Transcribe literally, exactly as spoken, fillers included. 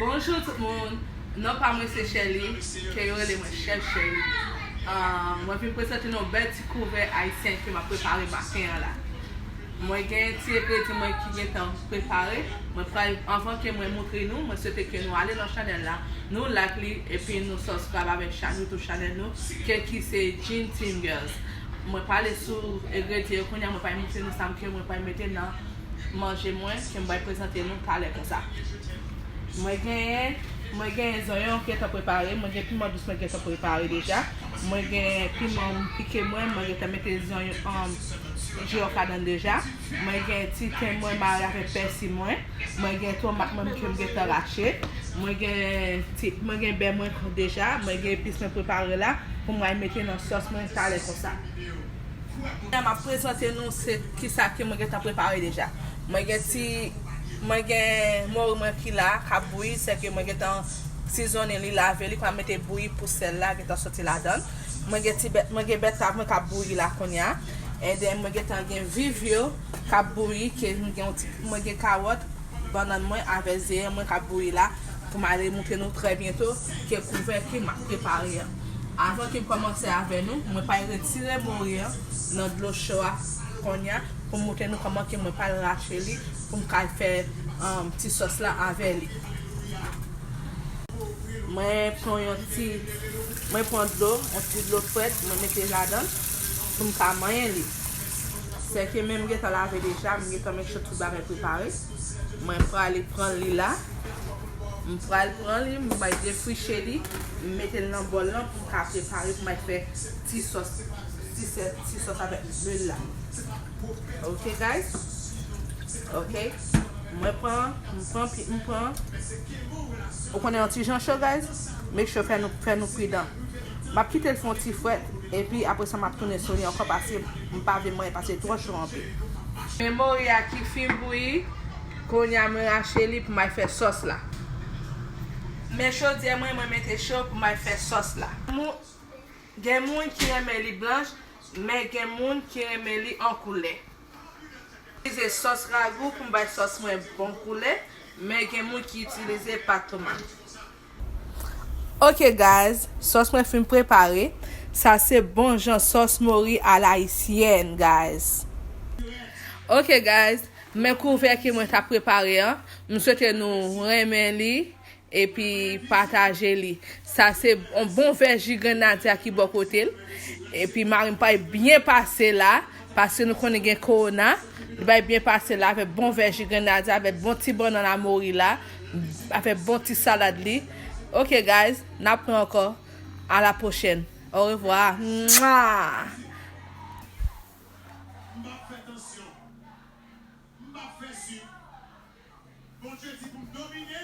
Bonjou tout moun, non pa mwen se Sherly, ke yo rele mwen Chèf Sherly. Ah, mwen vin prezante nou yon bèl ti kouvè ayisyen ke m ap prepare maten an la. Mwen gen ti engredi mwen ki gentan prepare. Mwen pral, anvan ke mwen moutre nou, mwen swete ke nou ale nan chanèl la, nou like li, epi nou subscribe avèk cha-, YouTube chanèl nou, ke ki se Jean Team Girls. Mwen pale sou engredi yo kounye a, mwen pral moutre nou sa ke mwen pral mete nan manje mwen, ke m pral prezante nou talè konsa. Mwen genyen, mwen genyen zonyon ki gentan prepare, mwen gen piman dous mwen gentan prepare deja. Mwen gen piman pike mwen, mwen gentan mete zonyon, um, jiwòf ladan deja. Mwen gen ti ten mwen mare avèk pèsi mwen. Mwen gen tomat mwen ke m gentan rache. Mwen gen ti, mwen gen bè mwen deja. Mwen gen epis mwen prepare la pou mwen mete nan sòs mwen talè konsa. Kounye a m ap prezante nou se kisa ke mwen gentan prepare deja. Mwen gen ti, mwen gen mori mwen ki la, k ap bouyi, sèke mwen gentan sizonnen li, lave li, pou mwen mete bouyi pou sèl la gentan soti ladan l. Mwen gen ti bèt, mwen gen bètav mwen k ap bouyi la kounye a. And then mwen gentan gen vivyo k ap bouyi, ke mwen gen yon ti, mwen gen kawòt, bannann mwen avèk zeyen mwen k ap bouyi la, pou m ale moutre nou trè byento ke kouvè ke m ap prepare an. Avan ke m kòmanse avè nou, mwen pral retire mori an nan dlo cho a kounye a, pou m moutre nou kòman ke mwen pral rache li, pou m kay fè, um, ti sòs la avè li. Mwen pran yon ti, mwen pran dlo, yon ti dlo frèt, mwen mete ladan l pou m ka manyen li. Sèke men m gentan lave deja, m gentan make sure tout bagay prepare. Mwen prale pran li la. M pral pran li, m bay defriche li, m mete l nan bòl lan pou m ka prepare pou m al fè ti sòs, ti sè-, ti sòs avèk lwil la. Ok, guys? Ok. Mwen pran, m pran, pi- m pran. Ou konnen yon ti jan cho, guys? Make sure fè nou, fè nou pridan. M ap kite l fè yon ti frèt, epi apre sa m ap tounen sou li ankò paske m pa vle manyen paske l twò cho anpil. Men mori a ki fin bouyi, kounye a mwen rache li pou m al fè sòs la. Men chodyè mwen, mwen mete cho pou m al fè sòs la. Mou-, gen moun ki renmen li blanch, men gen moun ki renmen li an koulè. Itilize sòs ragou pou m bay sòs mwen bon koulè, men gen moun ki itilize pat tomat. Ok, guys, sòs mwen fin prepare. Sa se bon jan sòs mori a la haïtienne, guys. Ok, guys, men kouvè ke mwen ta prepare an. M swete nou renmen li epi pataje li. Sa se yon bon vè ji grenadya ki bò kote l. Epi mari m pral byen pase la, paske nou konnen gen kowona. Li pral byen pase la avèk bon vè ji grenadya, avèk bon ti bannann a mori la, avèk bon ti salad li. Ok, guys, n ap wè ankò. À la prochaine. Au revoir. Mwah! M pa fè tansyon. M pa fè sik. Bondye di pou m domine.